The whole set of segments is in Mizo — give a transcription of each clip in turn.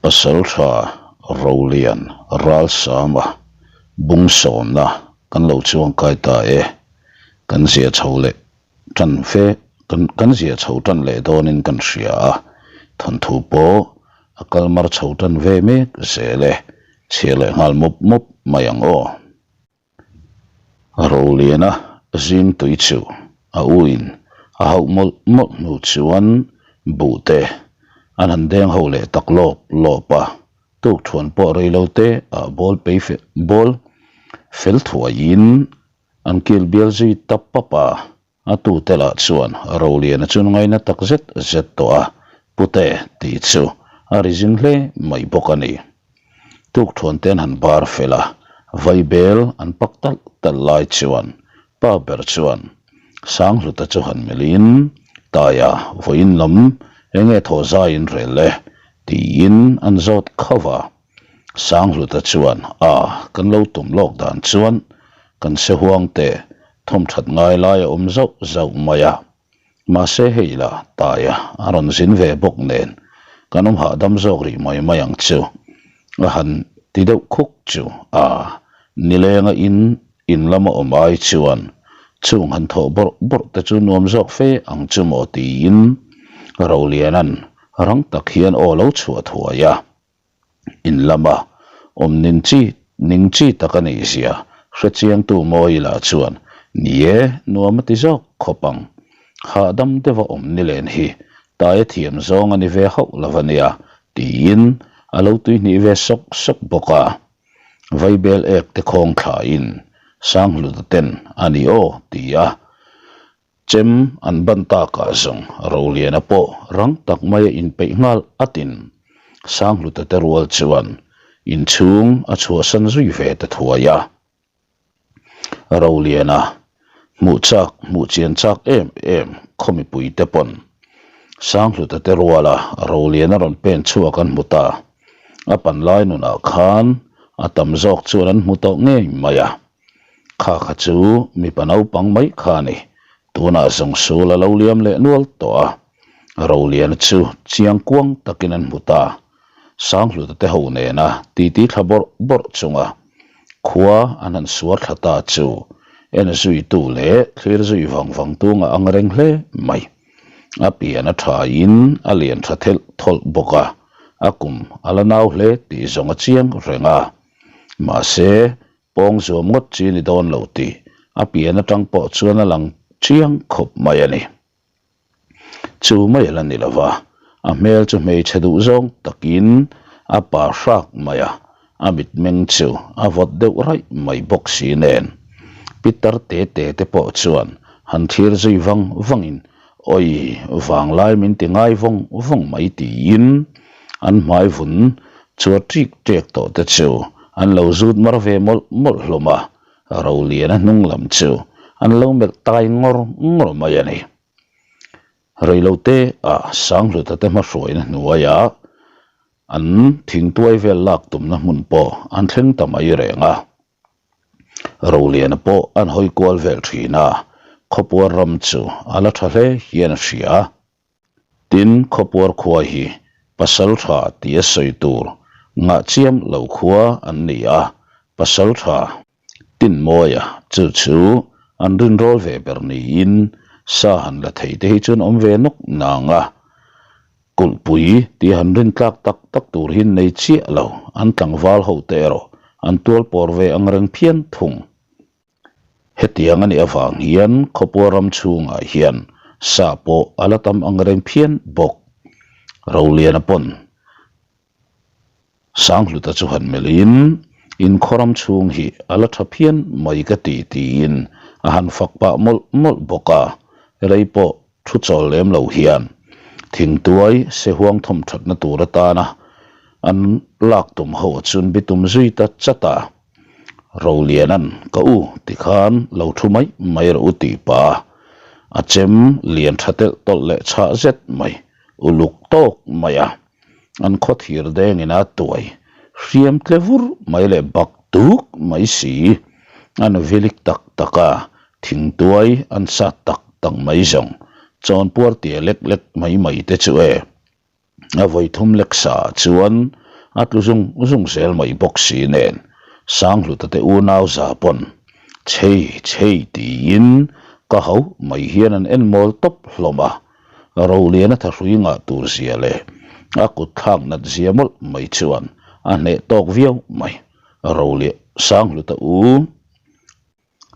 Pasaltha Rolian Ralsama bung sawmna kan lo chuangkai ta e. Kan zia chho leh tan fe kan kan zia chho tan leh dawnin kan hria a, thawnthu pawh a kal mar chho tan ve mek zel e. Chhiar leh nghal mup mup mai ang aw. Roliana zing tui chu a uin a hauh mawlh mawlh hnu chuan buh te an han deng ho leh tak lawp lawp a, tukthuan pawh rei lo te ah bawl pei fel bawl fel thuaiin an kil bial zui ta pap a. A tute lah chuan Roliana chu ngaina tak zet zet tawh a, Pute tih chu a ri zing hle mai bawk a ni. Tukthuan te an han bar fel a, vaibel an pak talh talh lai chuan pa ber chuan Sanghluta chu han melhin, Taia, vawiin lam enge thaw zaiin rel e? tiin an zawt khauh a. Sanghluta chuan, A, kan lo tum lawk dan chuan kan se huang te thawmthat ngai lai a awm zauh zauh mai a. Mahse hei la, Taia a rawn zin ve bawk nen kan awm hahdam zawk rih mai mai ang chu. A han ti deuh khuk chu, A, nilenga in in lama awm ai chuan chung han thawh bawrh bawrh te chu nuam zawk fe ang chu maw tiin Roliana'n rang tak hian aw lo chhuah thuai a. In lama awm ning chi ning chi tak a nih zia hre chiangtu Mawi lah chuan ni e, nuam a ti zawk khawp ang. Hahdam deuha awm ni len hi taia thiam zawng a ni ve hauh lo a nia tiin a lo tuihnih ve sawk sawk bawk a. Vaibel ek te khawng thlain Sanghluta ten a ni aw ti a. Chem an ban takah zawng Roliana pawh rang tak maia inpeih nghal atin Sanghluta te rual chuan inchhung a chhuahsan zui ve ta thuai a. Roliana hmuh chak hmuh chian chak em em khaw mipui te pawn Sanghluta te ruala Roliana rawn pen chhuak an hmu ta. A pan lai nunah khan a tam zawk chuan an hmu tawh ngei mai a. Kha kha chu mipa naupang mai kha a ni. Tunah zawng sul a lo liam leh nual tawh a. Roliana chu chiang kuang takin an hmu ta. Sanghluta te ho nena titi thla bawrh bawrh chunga khua an han suar thla ta chu en zuitu leh thlir zui vang vang tunga ang reng hle mai. A pian a thain a lian tha thelh thawlh bawk a, a kum a la nau hle tih zawng a chiang reng a. Mahse, pawng zuam ngawt chi ni dawn lo tih a pian atang pawh chuan a lang chiang khawp mai a ni. Chu mai a la ni lova, a hmel chu hmeichhe duh zawng takin a pa hrak mai a, a mitmeng chu a vawt deuh raih mai bawk si nen. Pitar te te te pawh chuan han thlir zui vang vangin, Awi, vanglai min ti ngai vawng vawng mai tiin an hmai vun chua ṭik ṭek tawh te chu an lo zut mar ve mawlh mawlh hlawm a, Roliana hnung lam chu an lo melh tai ngawr ngawr mai a ni. Reilote ah Sanghluta te hmahruaina hnuaiah an thingtuai vel lak tumna hmun pawh an thleng ta mai reng a. Roliana pawh an hawi kual vel thin a, khawpuar ram chu a la tha hle hian a hria. Tin, khawpuar khua hi pasal tha tia sawi tur ngah chiam lo khua an ni a, pasal tha tin mawia chu chu an rinrawl ve ber niin sa han la thei te hi chuan awm ve nawk nang a. Kulhpui tih han rin tlak tak tak tur hi nei chiah lo, an tlangval ho te erawh an tual pawr ve ang reng phian thung. Hetiang a nih avang hian khawpua ram chhungah hian sa pawh a la tam ang reng phian bawk. Roliana pawn Sanghluta chu han melhin, In khaw ram chhung hi a la tha phian mai ka ti tiin a han fak pah mawlh mawlh bawk a, rei pawh thu chawl lem lo hian thingtuai sehuang thawm thatna tur atana an lak tum ho chun bitum zui ta chat a. Rolianan ka u tikhan lo thu mai mai rawh u tih pah a, a chem lian tha telh tawlh leh chhah zet mai uluk tawk mai a. An khaw thir dengin a tuai hriam tle vur mai leh bak tuk mai si. An vilik tak tak a, thingtuai an sat tak tak mai zawng chawnpuar tia lek lek mai mai te chu e. A vawi thum lek sa ah chuan a tlu zung zung zel mai bawk si nen Sanghluta te unau za pawn chei chei tiin ka ho mai hian an en mawl tawp hlawm a. Roliana thahrui ngah tur zia leh a kut thlak nat zia mawlh mai chuan a hneh tawk viau mai. Roliah Sanghluta u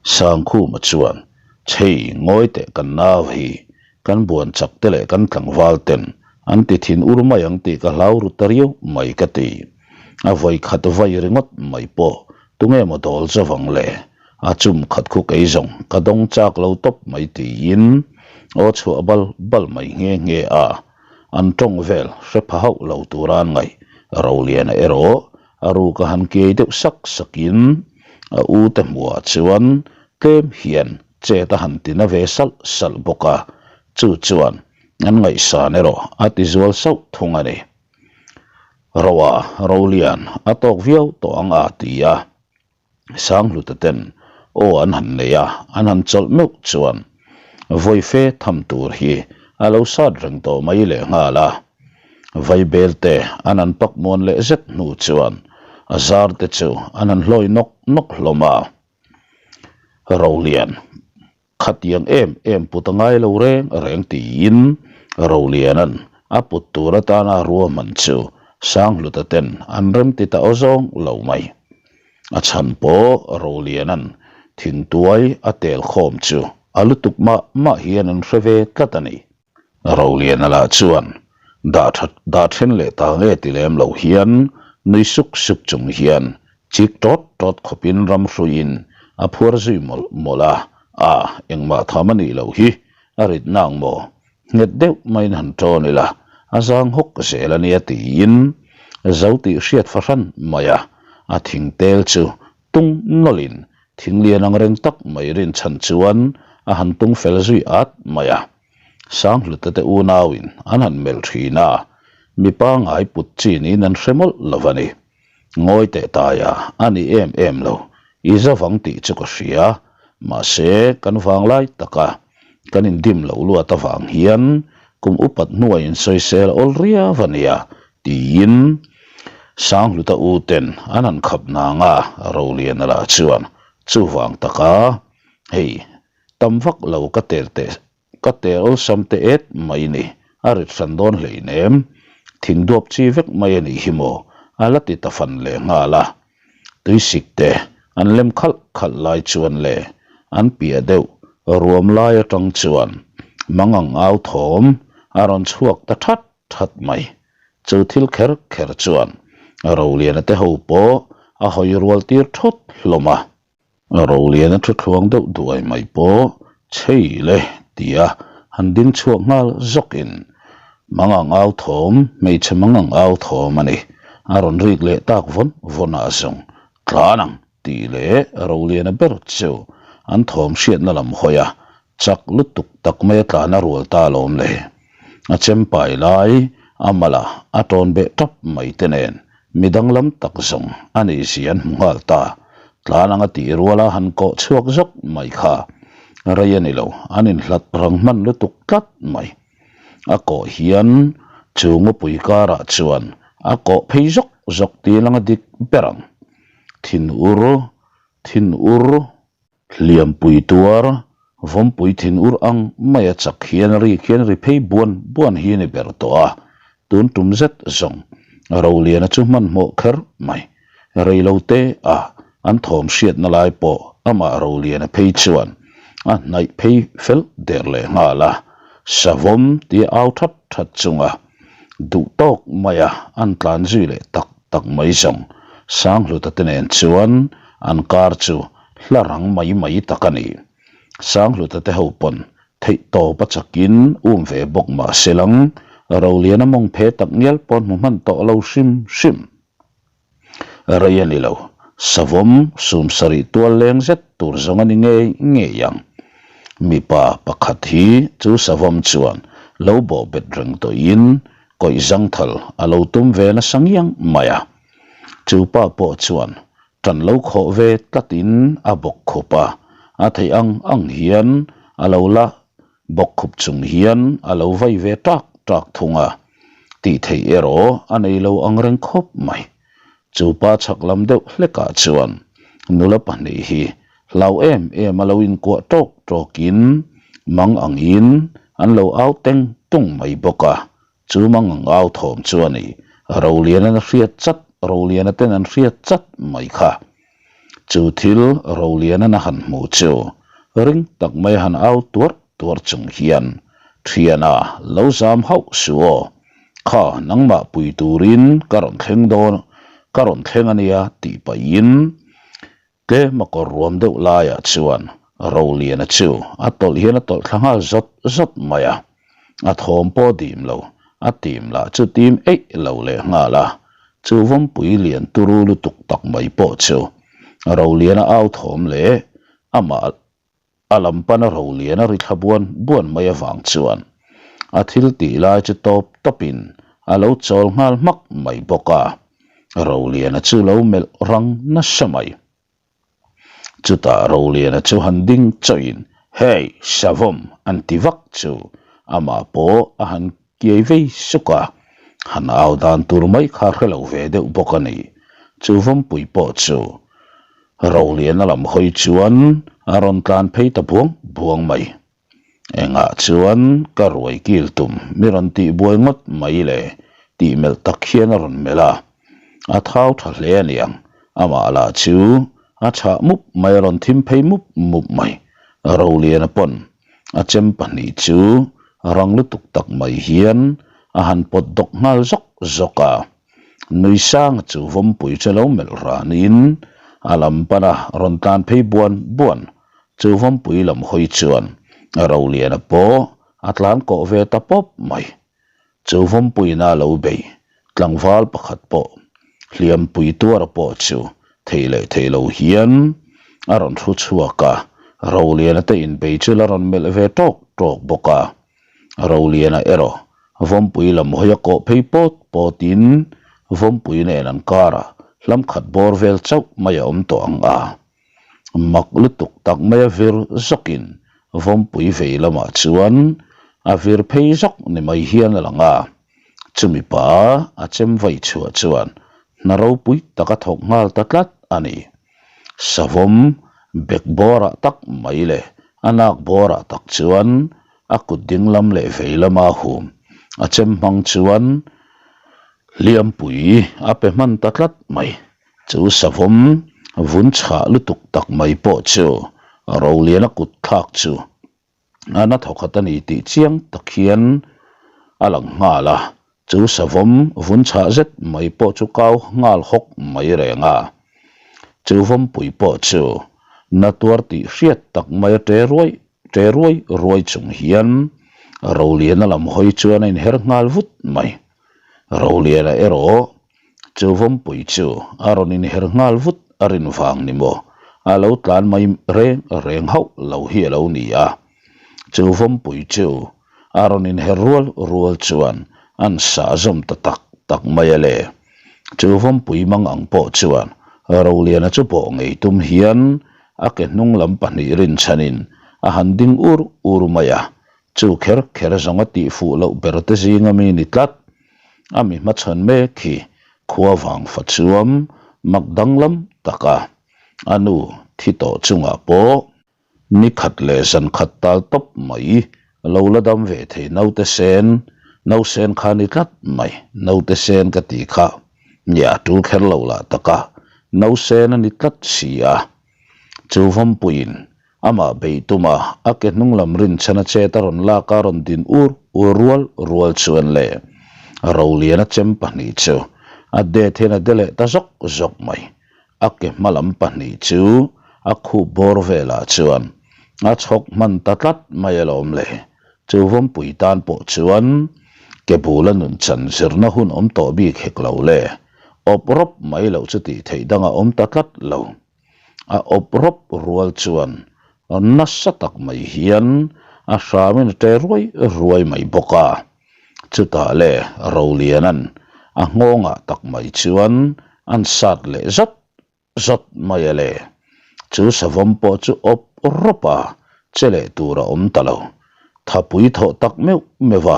Sangkhuma chuan, Chei, ngawi teh kan nau hi, kan buan chak te leh kan tlangval ten an ti thin ur mai ang tih ka hlau ru ta riau mai ka ti. A vawi khat vai ringawt mai pawh tunge maw dawl zawvang le? A chum khat khu kei zawng ka dawng chak lo tawp mai tiin aw chhuah bal bal mai nghe nghe a, an tawng vel hre pha hauh lo tura an ngaih Roliana erawh A ruk a han kiai deuh sak sakin a u te hmuhah chuan tlem hian chet a han ti na ve salh salh bawk a, chu chuan an ngaihsan erawh a ti zual sauh thung a ni. Roa Rolian a tawk viau tawh ang a ti a. Sanghluta ten aw an han nei a, an han chawlh meuh chuan vawi fe tham tur hi a lo sat reng tawh mai lehnghal a. Vaibel te an han pak muan leh zet hnu chuan a zar te chu an han hlawi nawk nawk hlawm a. Rolian. Khatiang em em put a ngai lo reng reng tiin Roliana'n a put tur atana ruahman chu Sanghluta ten an remti ta aw zawng lo mai. A chhan pawh Roliana'n thingtuai a tel khawm chu a lutuk mah mah hian an hre ve tlat a ni. Roliana lah chuan dah that dah then leh ta nge ti lem lo hian nui suk suk chung hian chik tawt tawt khawpin ram hruiin a phuar zui mawlh mawlh a, a engmah tham a nih loh hi a rit nang maw? Nghet deuh maiin han tawn ila a zang hawk zel a nia tiin zo tih hriat fahran mai a, a thing tel chu tung nawlhin thing lian ang reng tak mai rinchhan chuan a han tung fel zui at mai a. Sanghluta te unauin an han melh thin a, mi pangngai put chi niin an hre mawlh lo a ni. Ngawi teh taia a ni em em lo, i zavang tih chu ka hria, mahse kan vanglai taka kan indim loh luat avang hian kum upat hnuah insawisel awl riau a nia tiin Sanghluta u ten an han khap nang a, Roliana lah chuan chuvang taka hei Tam vak lo ka tel teh ka tel awlsam teh et mai ni, a rit hran dawn hleinem, thing duap chi vek mai a nih hi maw, a la ti ta fan leh nghal a. Tuisik te an lem khalh khalh lai chuan le an piah deuh ruam lai atang chuan mangang au thawm a rawn chhuak ta that that mai. Chu thil kher kher chuan Roliana te ho pawh a hawi rual tir thawt hlawm a. Roliana thu thluang deuh duai mai pawh chei le tia han ding chhuak nghal zawkin mangang au thawm, hmeichhe mangang au thawm a ni. A rawn rik leh tak vawn vawn ah zawng tlan ang tih leh Roliana ber chu an thawm hriatna lam hawi a Chak lutuk tak mai a tlan a rual ta alawm le. A chempai lai a mala a tawn beh tap mai te nen mi danglam tak zawng a nih zia an hmu nghal ta. Tlan anga tih ruala han kawh chhuak zawk mai kha rei a ni lo, an inhlat rang hman lutuk tlat mai. A kawh hian chu ngawpui karah chuan a kawh phei zawk zawk tih langa dik ber ang. Thinur, thinur. Hliampui tuar, vawmpui thin ur ang mai a chak hian ri khian ri phei buan buan hi a ni ber tawh a, tun tum zet zawng Roliana chu hmanhmawh kher mai. Reilo te a an thawm hriatna lai pawh amah Roliana phei chuan a hnaih phei fel der leh nghal a, savawm tia au that that chunga duh tawk maia an tlan zui leh tak tak mai zawng Sanghluta te nen chuan an kar chu hla rang mai mai tak a ni. Sanghluta te ho pawn theih tawp a chakin um ve bawk mah se lang Roliana mawng phe tak ngial pawn hmu hman tawh lo hrim hrim. Rei a ni lo, savawm sum sarih tual leng zet tur zawng a ni ngei ngei ang. Mipa pakhat hi chu savawm chuan lo bawh bet reng tawhin kawih zangthal a lo tum ve nasa ngiang mai a. Chu pa pawh chuan ṭan lo khawh ve tlatin a bawk khup a, a theih ang ang hian a lo la bawk khup chung hian a lo vai ve ṭak ṭak thung a. Tih theih erawh a nei lo ang reng khawp mai. Chu pa chhak lam deuh hlekah chuan nula pahnih hi hlau em em a lo inkuah tawk tawkin mang angin an lo au teng tung mai bawk a. Chu mang ang au thawm chu a ni. Rolianan a hriat chat, Roliana ten an hriat chat mai kha. Chu thil Rolianan a han hmu chu ring tak mai a han au tuarh tuarh chung hian, Thiana, lo zam hauh suh aw. Kha, nangmah pui turin ka rawn thleng dawn, ka rawn thleng a nia tih pahin Tlem a kawr ruam deuh laiah chuan Roliana chu a tawlh hian a tawlh thla nghal zawt zawt mai a, a thawm pawh dim lo, a tim lah chu tim eih lo leh nghal a, chu vawmpui lian turu lutuk tak mai pawh chu Roliana au thawm leh amah A lam pana Rolian a ri thla buan buan mai avang chuan a thil tih lai chu tawp tawpin a lo chawl nghal hmak mai bawk a, Roliana chu lo melh rang nasa mai. Chutah Roliana chu han ding chawhin, Hey, Savawm! an ti vak chu amah pawh a han kiai vei suk a, han au dan tur mai kha hre lo ve deuh bawk a ni. Chu Vawmpui pawh chu Roliana lam hawi chuan a rawn tlan phei ta buang buang mai. Engah chuan ka ruai kil tum mi rawn tih buai ngawt mai le tih melh tak hian a rawn melh a. A thau tha hle a niang, amah lah chu a chhah mup mai a rawn thim phei mup mup mai. Roliana pawn a chem pahnih chu rang lutuk tak mai hian a han pawt dawk nghal zawk zawk a. Nuisanga chu vawmpui chu lo melh ranin a lam pana rawn tlan phei buan buan. Chu vawmpui lam hawi chuan Roliana pawh a tlan kawh ve ta pawp mai. Chu vawmpuiin a lo bei tlangval pakhat pawh hliampui tuara pawh chu thei leh thei lo hian a rawn thu chhuak a, Roliana te inbei chu la rawn melh ve tawk tawk bawk a. Roliana erawh Vawmpui lam hawi a kawh phei pawt pawtin Vawmpui nen an karah hlam khat bawr vel chauh mai a awm tawh ang a. Mak lutuk tak mai a vir zawkin Vawmpui vei lamah chuan a vir phei zawk ni mai hian a lang a. Chumi pa a chem vai chhuah chuan hna ropui tak a thawk nghal ta tlat a ni. Savawm bek bawrah tak mai leh a nak bawrah tak chuan a kut ding lam leh vei lama hum a chem hmang chuan hliampui a pe hman ta tlat mai. Chu savawm vun chhah lutuk tak mai pawh chu Roliana kut thlak chu a na thawkhat a ni tih chiang tak hian a lang nghal a, chu savawm vun chhah zet mai pawh chu kau nghal hawk mai reng a. Chu vawmpui pawh chu na tuar tih hriat tak mai a ṭe ruai ṭe ruai ruai chung hian Roliana lam hawi chuan a inher nghal vut mai. Roliana erawh Chu vawmpui chu a rawn inher nghal vut a rin vang ni maw? A lo tlan mai reng reng hauh lo hi a lo ni a. Chu vawmpui chu a rawn inher rual rual chuan an sah zawm ta tak tak mai a le. Chu vawmpui mang ang pawh chuan Roliana chu bawh ngei tum hian a ke hnung lam pahnih rinchhanin a han ding ur ur mai a. Chu kher kher zawng a tihfuh loh ber te zinga mi ni tlat. A mi hmachhawn mek hi khua vang fa chuam mak danglam tak a, a nu thi tawh chungah pawh ni khat leh zan khat tal tawp mai lo la dam ve thei naute sen, nausen kha ni tlat mai, naute sen ka tih kha nia tul kher lo lah tak a, nausen a ni tlat si a, chu vawmpuiin Amah beih tuma a ke hnung lam rinchhan a chet a rawn lak a rawn din ur ur rual rual chuan le Roliana chem pahnih chu a det hian a de leh ta zawk zawk mai. A ke hma lam pahnih chu a khup bawr velah chuan a chhawk hman ta tlat mai alawm le. Chu vawmpui tan pawh chuan ke bula nun chan zirna hun awm tawh bik hek lo le. Awp rawp mai loh chu tih theih dang a awm ta tlat lo. A awp rawp rual chuan nasa tak mai hian a hramin a ṭe ruai ruai mai bawk a. Chutah le Roliana'n a nghawngah tak mai chuan an sat leh zawt zawt mai a le. Chu savawm pawh chu awp rawp a, che leh tur a awm ta lo. Thapui thawh tak meuh meuh a,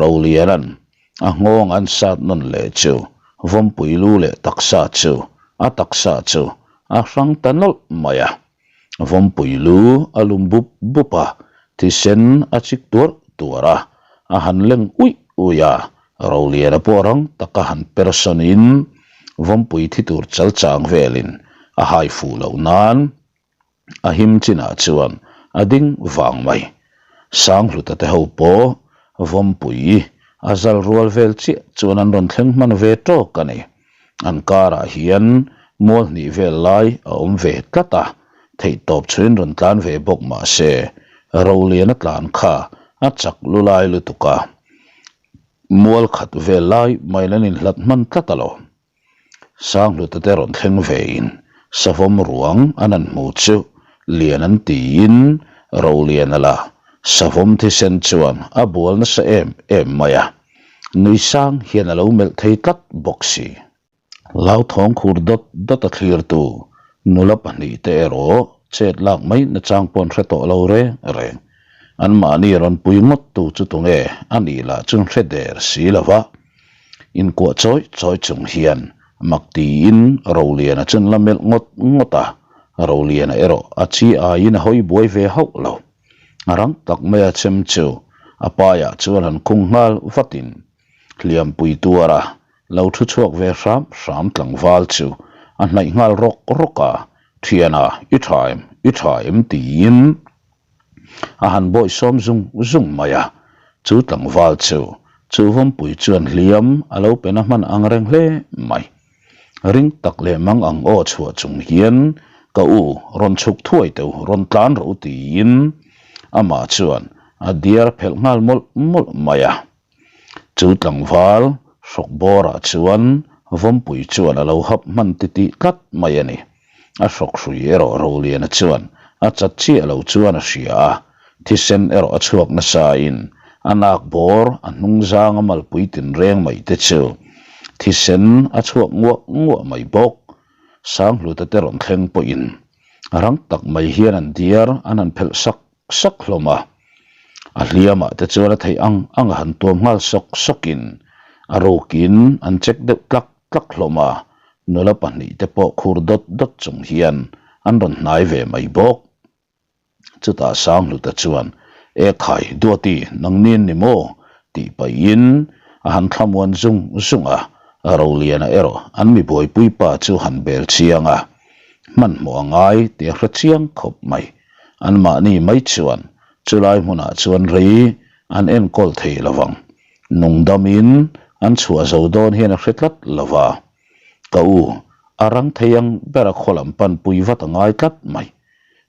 Roliana'n. A nghawng an sat nawn leh chu vawmpui lu leh taksa chu a taksa chu a hrang ta nawlh mai a. Vawmpui lu a lum bup bup a, thisen a chik tuarh tuarh a, a han leng uih uih a, Roliana pawh rang taka han per sawnin vawmpui thi tur chal chang velin a hai fuh loh nan A him chinah chuan a ding vang mai. Sanghluta te ho pawh Vawmpui a zal rual vel chiah chuan an rawn thleng hman ve tawk a ni. An karah hian mual hnih vel lai a awm ve tlat a, theihtawp chhuin rawn tlan ve bawk mah se, Roliana tlan kha a chak lu lai lutuk a, mual khat vel lai maiin an inhlat hman tlat alawm. Sanghluta te rawn thleng vein savawm ruang an han hmu chu lian an tiin Roliana la savawm thisen chuan a bual nasa em em mai a, nui sang hian a lo melh thei tlat bawk si. Lauthawng khur dawt dawt a thlirtu nula pahnihte erawh chet lak mai nachang pawh an hre tawh lo reng reng. Anmahni rawn pui ngawttu chu tunge a nih lah chu hre der si lo va. Inkuah chawi chawi chung hian mak tiin Roliana chu an la melh ngawt ngawt a, Roliana erawh a chi aiin a hawi buai ve hauh lo. A rang tak mai a chem chu a paiah chuan han khung nghal vatin hliampui tuara lo thu chhuak ve hram hram tlangval chu a hnaih nghal rawk rawk a, Thiana, i tha em? I tha em? tiin A han bawih sawm zung zung mai a, chu tlangval chu chu vawmpui chuan hliam a lo pe na hman ang reng hle mai. Ring tak leh mang ang aw chhuah chung hian ka u rawn chhuk thuai teu rawn tlan rawh u tiin amah chuan a diar phelh nghal mawlh mawlh mai a. Chu tlangval hrawk bawrah chuan vawmpui chuan a lo hap hman titih tlat mai a ni. A hrawk hrui erawh Roliana chuan a chat chiah lo chuan a hria a, thisen erawh a chhuak nasain a nak bawr a hnung zanga malpui tinreng mai te chu thisen a chhuak nguah nguah mai bawk. Sanghluta te rawn thleng pawhin rang tak mai hian an diar an han phelh sak sak hlawm a, a hliamah te chuan a theih ang ang a han tuam nghal sawk sawkin a rukin an check deuh tlak tlak hlawm a, nula pahnihte pawh khur dawt dawt chung hian an rawn hnai ve mai bawk. Chutah Sanghluta chuan, E khai, Duati, nangni an ni maw? tih pahin a han thlamuan zung zung a, Roliana erawh an mi buaipui pa chu han bel chiang a, hmanhmawh a ngai tih a hre chiang khawp mai. Anmahni mai chuan chulai hmunah chuan rei an enkawl thei lo vang. Nungdamin an chhuah zo dawn hian a hre tlat lo va. Ka u, a rang thei ang bera khaw lam panpui vat a ngai tlat mai.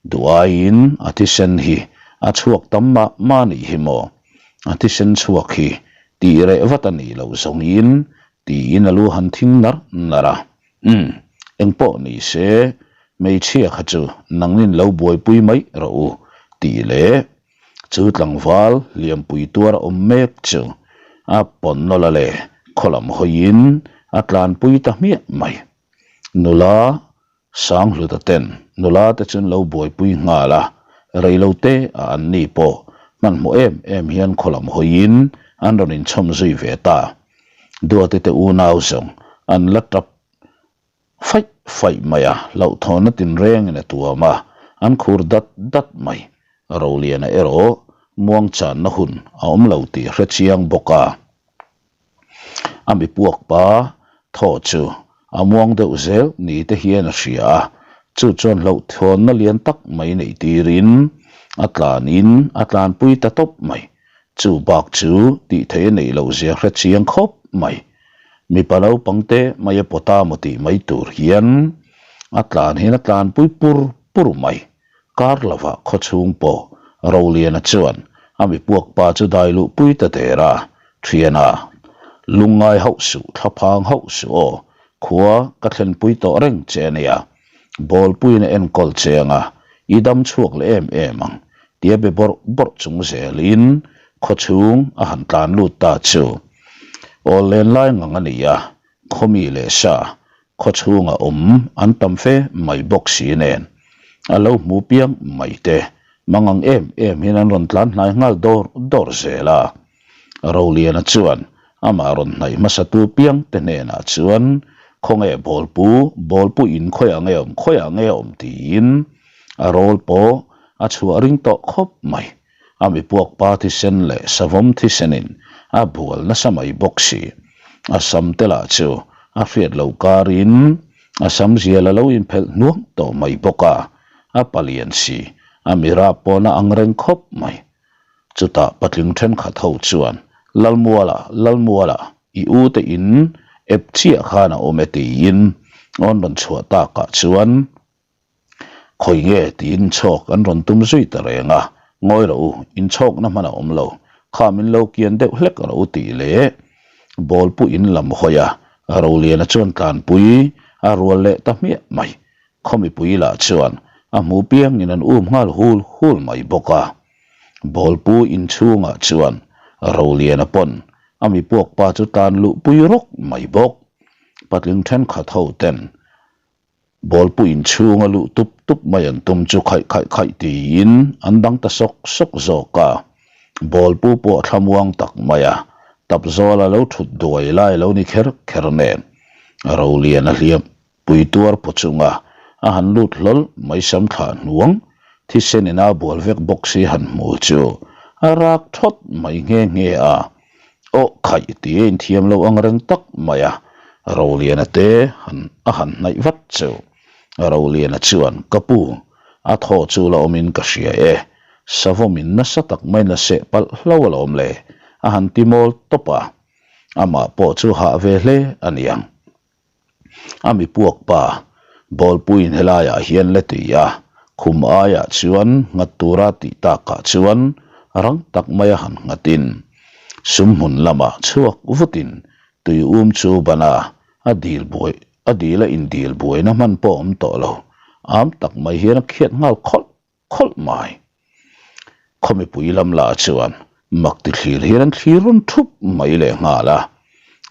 Duh aiin a thisen hi a chhuak tam mah mah nih hi maw? A thisen chhuak hi tih reh vat a nih loh zawngin tiin a lu han thing nar nar a. Umm, engpawh ni se, hmeichhia kha chu nangnin lo buaipui mai rawh u, tih leh chu tlangval hliampui tuar a awm mek chu a pawn nawlh a le, khaw lam hawiin a tlanpui ta hmiah mai. Nula Sanghluta ten nula te chu an lo buaipui nghal a, reilote a anni pawh hmanhmawh em em hian khaw lam hawiin an rawn inchhawm zui ve ta. Duati te unau zawng an la tap faih faih mai a, hlauhthawnna tinrengin a tuam a, an khur dat dat mai. Roliana erawh muangchanna hun a awm lo tih a hre chiang bawk a. A mi puak pa thaw chu a muang deuh zel ni te hian a hria a, chu chuan hlauhthawnna lian tak mai neih tirin a tlanin a tlanpui ta tawp mai. Chu bak chu tih theih a neih loh zia hre chiang khawp mai. Mipa naupang te mai a pawt a maw tih mai tur hian a tlan hian a tlanpui pur pur mai. Kar lovah khaw chhung pawh Roliana chuan a mi puak pa chu dai luh pui ta der a, Thiana, lungngai hauh suh, thlaphang hauh suh aw, khua ka thlenpui tawh reng che a nia. Bawlpuiin a enkawl che anga i dam chhuak leh em em ang, tia be bawrh bawrh chung zelin khaw chhung a han tlan lut ta chu. Awl len lai ngang a ni a, khawmi leh sa khaw chhunga awm an tam fe mai bawk si nen a lo hmu piang mai te mangang em em hian an rawn tlan hnai nghal dawr dawr zel a. Roliana chuan. Amah rawn hnaih hmasatu piang te hnenah chuan, Khawnge bawlpu, bawlpu in khawiah nge awm, khawiah nge awm tiin a rawl pawh a chhuah ring tawh khawp mai. A mipuak pa thisen leh savawm thisenin a bual nasa mai bawk si. A sam te lah chu a hriat loh karin a sam zial a lo inphelh hnuang tawh mai bawk a, a palian si, a mirap pawn a ang reng khawp mai. Chutah patling thenkhat ho chuan, Lalmuala, Lalmuala, i u te in ep chiah khan a awm e tiin awn rawn chhuah takah chuan Khawi nge tiin chhawk an rawn tum zui ta reng a, Ngawi rawh u, inchhawkna hman a awm lo, kha min lo kian deuh hlek rawh u tih leh bawlpu in lam hawi a, Roliana chuan tlanpui a rual leh ta hmiah mai. Khaw mipui lah chuan a hmu piangin an um nghal hul hul mai bawk a. Bawlpu inchhungah chuan Roliana pawn a mipuak pa chu tlan luhpui rawk mai bawk. Patling thenkhat ho ten Bawlpu inchhunga luh tup tup mai an tum chu khaih khaih khaih tiin an dang ta sawk sawk zawk a. Bawlpu pawh thlamuang tak mai a, tap zawl a lo thut duai lai lo ni kher kher nen Rolian a hliam pui tuar paw chunga a han lut hlawl mai sam thlah hnuang thisen ina bual vek bawk si han hmu chu a rak thawt mai nghe nghe a. Aw khaih ti a inthiam lo ang reng tak mai a, Roliana te han a han hnaih vat chu. Roliana chuan, Ka pu, a thaw chu la awmin ka hria e, savawmin nasa tak maiin a seh palh hlo alawm le, a han ti mawl tawp a. Amah pawh chu hah ve hle a niang. A mi puak pa, bawlpuiin helaiah hian la ti a, khum aiah chuan nghat tura tih takah chuan rang tak maia han nghatin sumhmun lamah chhuak vutin tui um chu ban a, a dil buai a dil a indil buaina hman pawh a awm tawh lo, am tak mai hian a khiat nghal khawlh khawlh mai. Khaw mipui lam lah chuan mak ti thlir hian an thlir rawn thup mai leh nghal a,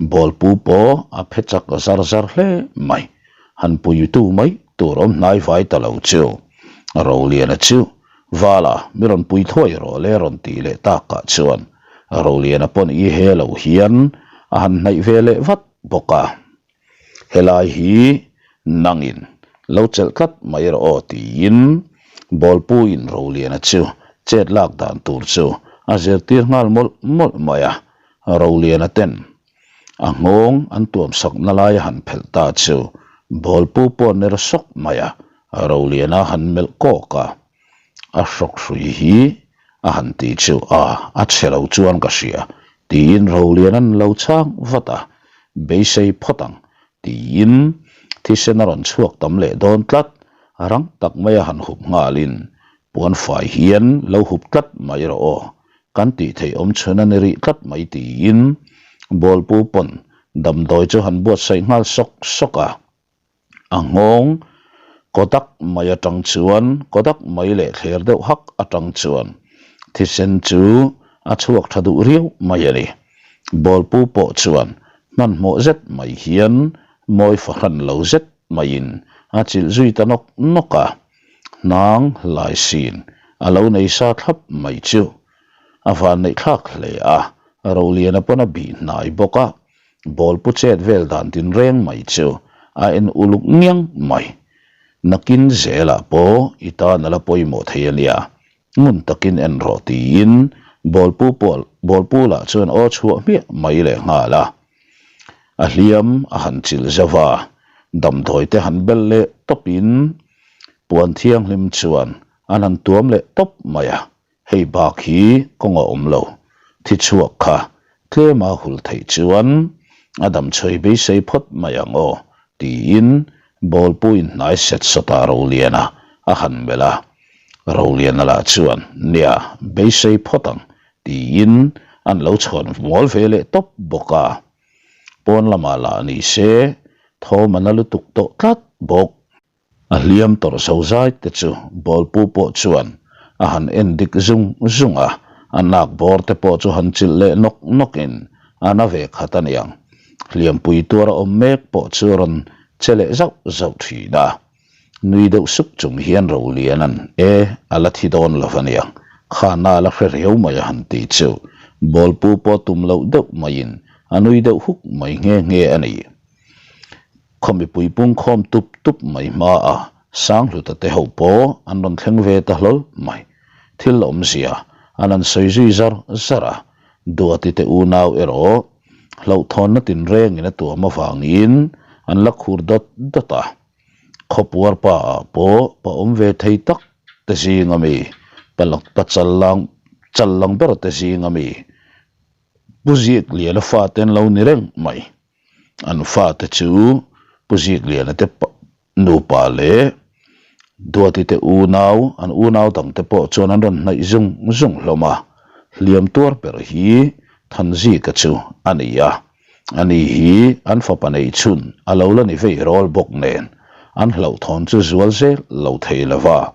bawlpu pawh a phe chak zar zar hle mai. Han puitu mai tur awm hnai vai ta lo chu Roliana chu Vala mi rawn pui thuai rawh le rawn tih leh takah chuan Roliana pawn i he lo hian a han hnaih ve leh vat bawk a. Helai hi nangin lo chelh tlat mai rawh aw tiin Bawlpuiin Roliana chu chet lak dan tur chu a zirtir nghal mawlh mawlh mai a, Roliana ten a nghawng an tuam sakna lai a han phelh ta chu Bawlpu pawh ner sawk mai a, Roliana han melh kawk a, a hrawk hrui hi a han ti chu a, a chhe lo chuan ka hria tiin Roliana'n lo chhang vat a, beisei phawt ang tiin thisen a rawn chhuak tam leh dawn tlat, rang tak mai a han hup nghalin puan fai hian lo hup tlat mai rawh aw, kan tih theih awm chhun a ni rih tlat mai tiin Bawlpu pawn damdawi chu han buatsaih nghal sawk sawk a. A nghawng Kodak mai atang chuan Kodak mai leh thler deuh hak atang chuan thisen chu a chhuak tha duh riau mai a ni. Bawlpu pawh chuan hmanhmawh zet mai hian mawi fahran lo zet maiin a chilh zui ta nawk nawk a, hnang lai sin a lo nei sa thlap mai chu a vanneih thlak hle a, Roliana pawn a bih hnai bawk a, Bawlpu chet vel dan tin reng mai chu a en uluk ngiang mai. Nakin zelah pawh i tan a la pawimawh thei a nia, ngun takin en rawh tiin bawlpu pawh bawlpu lah chuan aw chhuah hmiah mai leh nghal a. A hliam a han chilh zauh a, damdawi te han bel leh tawpin puan thianghlim chuan an han tuam leh tawp mai a. Hei bak hi kawng a awm lo, thi chhuak kha tlema hul theih chuan a damchhawi beisei phawt mai ang aw, tiin bawlpuiin hnai set sawta Roliana a han melh a. Roliana lah chuan, Nia, beisei phawt ang, tiin an lo chhawn mual ve leh tawp bawk a. Pawn lamah lah ni se thawm a na lutuk tawh tlat bawk. A hliam tawrh zo zai te chu bawlpu pawh chuan a han en dik zung zung a, a nak bawr te pawh chu han chilh leh nawk nawk in a na ve khat a niang. Hliampui tuar a awm mek pawh chu a rawn che leh zauh zauh thin a. Nui deuh suk chung hian Roliana'n e a la thi dawn lo a niang, kha na la hre riau mai a han ti chu bawlpu pawh tum loh deuh maiin. a nui deuh huk mai nghe nghe a ni. Khaw mipui pungkhawm tup tup mai hmaah Sanghluta te ho pawh an rawn thleng ve ta hlawl mai. Thil awmzia an han sawi zui zar zar a, Duati te unau erawh hlauhthawnna tinrengin a tuam avangin an la khur dawt dawt a. Khawpuar pa ah pawh pa awm ve thei tak te zing ami, pa pa chal lang chal lang ber te zing ami Pu Ziakliana fate an lo ni reng mai. An fate chu Pu Ziakliana te Nupa leh Duati te unau, an unau dangte pawh chuan an rawn hnaih zung zung hlawm a, hliam tuar ber hi Thanzika chu a ni a. Ani hi an fapa nei chhun a lo la ni vei rawl bawk nen an hlauhthawn chu zual zel lo thei lo va.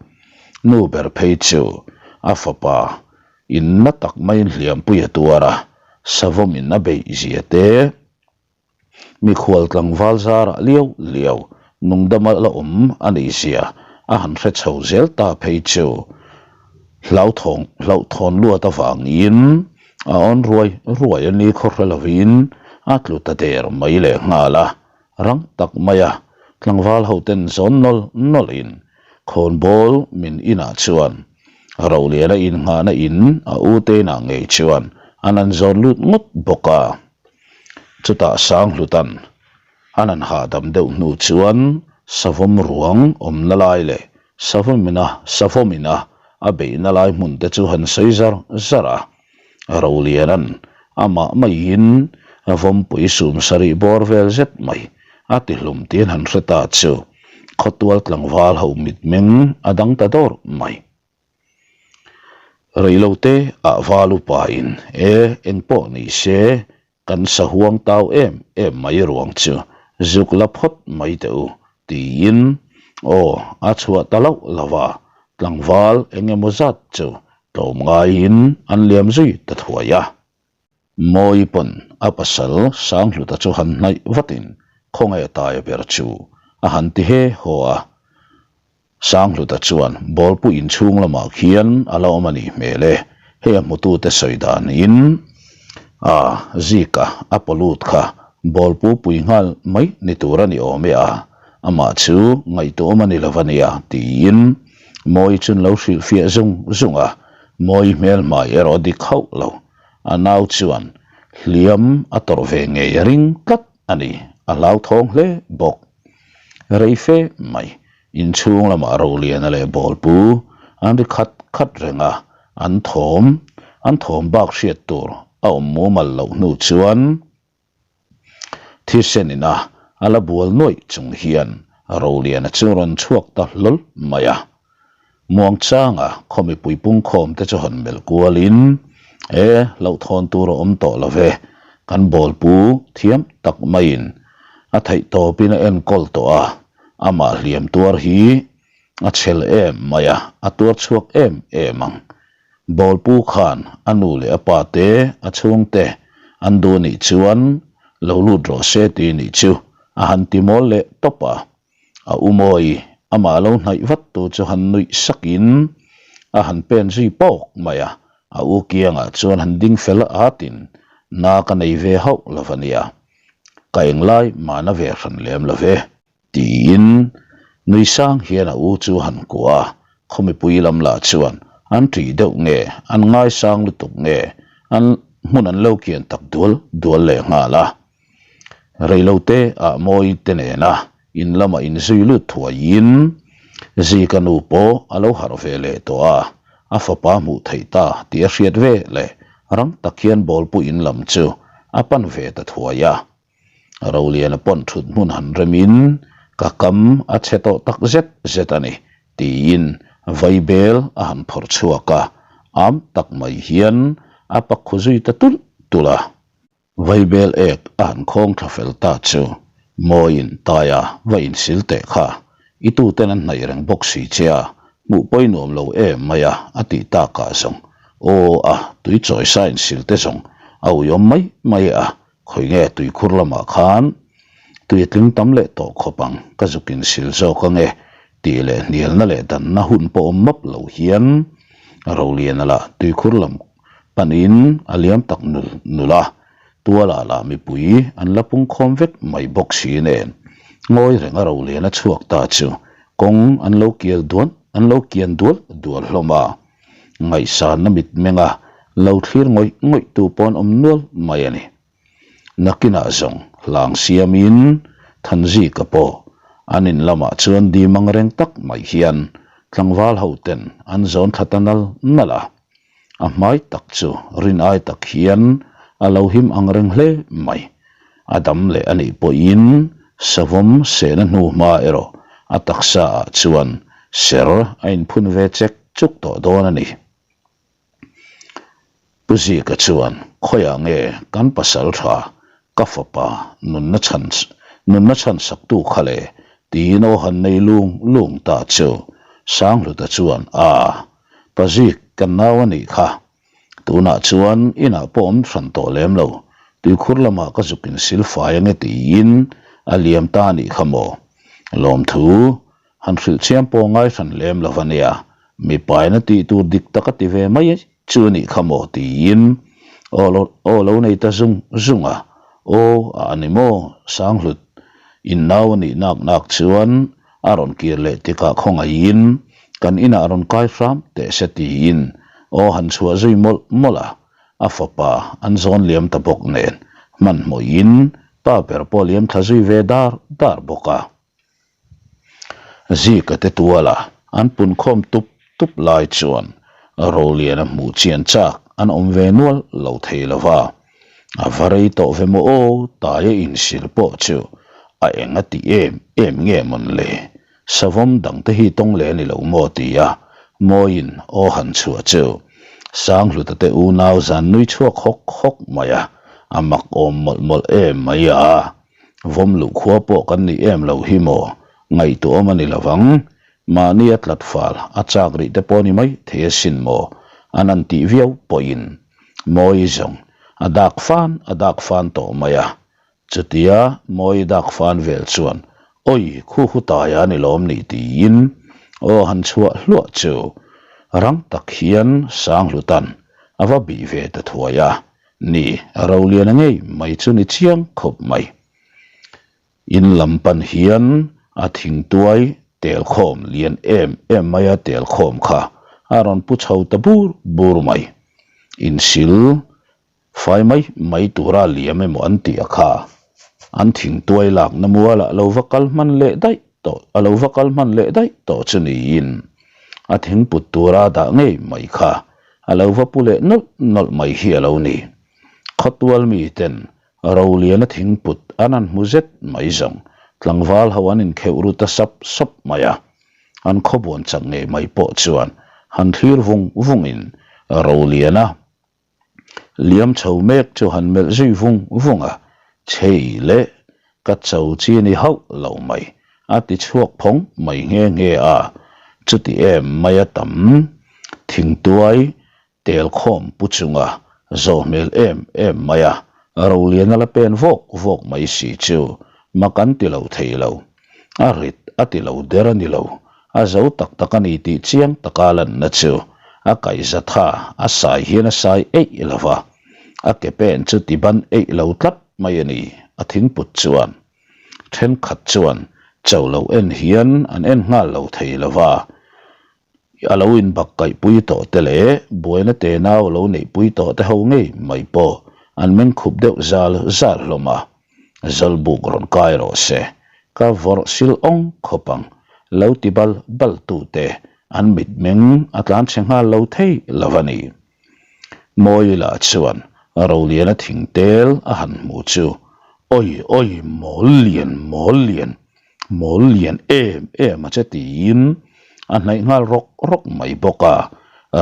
Nu ber phei chu a fapa in na tak maiin hliampui a tuar a, savawmin a beih zia te, Mikhual tlangval zarah liau liau nungdama la awm a nih zia a han hre chho zel ta phei chu hlauthawng hlauhthawn luat avangin a awn ruai ruai a ni khaw hre lovin a tlu ta der mai leh nghal a, rang tak maia tlangval hoten zawn nawl nawlhin khawnbawl min inah chuan Roliana innghahna in a u te inah ngei chuan an han zawn lut ngawt bawk a. Chutah Sanghlutan an han hahdam deuh hnu chuan savawm ruang awmna lai leh savawmina savawmina a beihna lai hmun te chu han sawi zar zar a. Rolianan amah maiin vawmpui sum sarih bawr vel zet mai a ti hlum tiin han hre ta chu khawtual tlangval ho mitmeng a dang ta dawr mai. Reilote ah val upa in e engpawh ni se kan sahuang tau em em mai ruang chu zuk la phawt mai teh u tiin aw a chhuah ta loh lo a, tlangval eng emaw zat chu tlawm ngaiin an liam zui ta thuai a. Mawi pawn a pasal Sanghluta chu han hnaih vatin khawnge taia ber chu a han ti he haw a. Sanghluta chuan bawlpu inchhung lamah khian a la awm a nih hmel e, hei a hmutute sawi danin a Zika a pawlut kha bawlpu pui nghal mai ni tur a ni awm e a, amah chu ngaihtuahawm a ni lo a nia tiin Mawi chuan lo hrilhfiah zung zung a, Mawi hmelhmai erawh a dik hauh lo. A nau chuan hliam a tawrh ve ngei a ring tlat a ni, a hlauthawng hle bawk. Rei fe mai, inchhung lamah Roliana leh Bawlpu an ri khat khat reng a, an thawm an thawm bak hriat tur a awm mumal loh hnu chuan, Thisen ina a la bual nuaih chung hian Roliana chu rawn chhuak ta hlawl mai a. Muangchanga khaw mipui pungkhawm te chu hawn melh kualin, E, hlauhthawn tur a awm tawh lo ve, kan bawlpu thiam tak maiin a theih tawpin a enkawl tawh a, amah hliam tuar hi a chhel em mai a, a tuar chhuak em em ang. Bawlpu khan a nu leh a pa te, a chhungte an duh anih chuan lo lut rawh se ti nih chu a han ti mawl leh tawp a. A u Mawi amah lo hnaih vat tu chu han nuih sakin a han pen zui pawk mai a, a u kiangah chuan han ding fel atin na ka nei ve hauh lo va nia, ka englai mahna ve hran lem lo ve. Tiin nui sang hian a u chu han kuah a, khaw mipui lam lah chuan an ṭih deuh nge, an ngaisang lutuk nge, an hmun an lo kian tak dual dual leh nghal a. Reilote ah Mawi te nena in lamah inzui lut thuaiin Zika nu pawh a lo harh ve leh tawh a, a fapa hmuh theih ta tih a hriat ve leh rang tak hian bawlpu in lam chu a pan ve ta thuai a. Roliana pawn thut hmun han remin ka kam a chhe tawh tak zet zet a ni tiin vaibel a han phawrh chhuak a, am tak mai hian a pak khu zui ta tulh tulh a. Vaibel ek a han khawng thla fel ta chu Mawiin Taia va insil teh kha i tuten an hnaih reng bawk si che a, hmuh pawi nuam lo em mai a a tih takah zawng aw a tui chawi sa insil te zawng a uiawm mai mai a, Khawi nge tuikhur lamah khan tui a tling tam leh tawh khawp ang, ka zuk insil zawk ange tih leh hnialna leh danna hun pawh awm map lo hian Roliana lah tuikhur lam panin a liam tak nul nul a. Tualah lah mipui an la pungkhawm vek mai bawk si nen ngawi reng a Roliana chhuak ta chu kawng an lo kial duan an lo kian dual dual hlawm a. Ngaihsanna mitmenga lo thlir ngawih ngawih tu pawh an awm nual mai a ni. Nakinah zawng hlang siamin Thanzika pawh an in lamah chuan dim ang reng tak mai hian tlangval ho ten an zawn thla ta nal nal a. A hmai tak chu rin ai tak hian a lo him ang reng hle mai. A dam leh a nih pawhin savawm sehna hnu hma erawh a taksa ah chuan ser a inphun ve chek chuk tawh dawn a ni. Pu Zika chuan, Khawiah nge kan pasal tha, ka fapa nunna chhan nunna chhan saktu kha le? tiin aw han nei lung lung ta chu. Sanghluta chuan, A, Pa Zik, kan nau a nih kha. Tunah chuan inah pawh awm hran tawh lem lo, tuikhur lamah ka zuk insilfai ange tiin a liam ta a nih kha maw? Lawmthu Han hrilh chiam pawh ngai hran lem lo va nia, mipaina tih tur dik tak a ti ve mai chu a nih kha maw tiin aw lo aw lo nei ta zung zung a, aw a a ni maw Sanghlut in nau a nih nak nak chuan a rawn kir leh tikah khawngaihin kan inah rawn kai hram teh se tiin aw han chhuah zui mawlh mawlh a, a fapa an zawn liam ta bawk nen hmanhmawhin pa ber pawh liam thla zui ve dar dar bawk a. Zika te tuala an punkhawm tup tup lai chuan Roliana hmuh chian chak an awm ve nual lo thei lo va, a va rei tawh ve maw aw taia insil pawh chu a eng a ti em em nge mawn le, savawm dang te hi tawng leh a ni lo maw tia Mawiin aw han chhuah chu Sanghluta te unau zan nui chhuak hawk hawk mai a, a mak awm mawlh mawlh em mai a. Vawm luh khua pawh kan nih em loh hi maw? Ngaihtuahawm a ni lo vang. Mahni a tlat fal, a chak rih te pawh ni mai thei asin maw? An han tih viau pawhin Mawi zawng a dak fan a dak fan tawh mai a. Chutia Mawi dak fan vel chuan Awi khu hu taia a ni lawm ni tiin aw han chhuah hluah chu rang tak hian Sanghlutan a va bih ve ta thuai a. Ni, Roliana ngei mai chu ni chiang khawp mai. In lam pan hian a thingtuai telkhawm lian em em mai a telkhawm kha a rawn pu chho ta bur bur mai. Insil fai mai mai tura liam emaw an tih a kha an thingtuai lakna mualah lo va kal hman leh daih tawh a lo va kal hman leh daih tawh chu niin a thingput tura dah ngei mai kha A lo va pu leh nawlh nawlh mai hi a lo ni. Khawtual miten Roliana thingput an han hmu zet mai zawng tlangval ho an inkheuh ru ta sap sap mai a. An khawbuan chak ngei mai pawh chuan han thlir vung vungin Roliana liam chho mek chu han melh zui vung vung a, Chei leh ka cho chi ni hauh lo mai a ti chhuak phawng mai nghe nghe a, chuti em mai a tam. Thingtuai tel khawm pu chunga zawh hmel em em mai a, Roliana la pen vawk vawk mai si chu mak an ti lo thei lo. A rit a ti lo der a ni lo, a zo tak tak a ni tih chiang taka lanna chu a kaihzatha a sai hian a sai eih lo va, a ke pen chu ti ban eih lo tlat mai a ni, a thingput chuan. Thenkhat chuan cho lo en hian an en nghal lo thei lo va, a lo inbak kaihpui tawh te leh buaina tenau lo neihpui tawh te ho ngei mai pawh an meng khup deuh zal zal hlawm a, Zawlbuk rawn kai rawh se, ka vawrh sil awng khawp ang, lo ti bal bal tute an mitmeng a tlanchhe nghal lo thei lo a ni. Mawila chuan Roliana thingtel a han hmu chu, Awi awi mawl lian mawl lian, mawl lian em em a che tiin a hnaih nghal rawk rawk mai bawk a.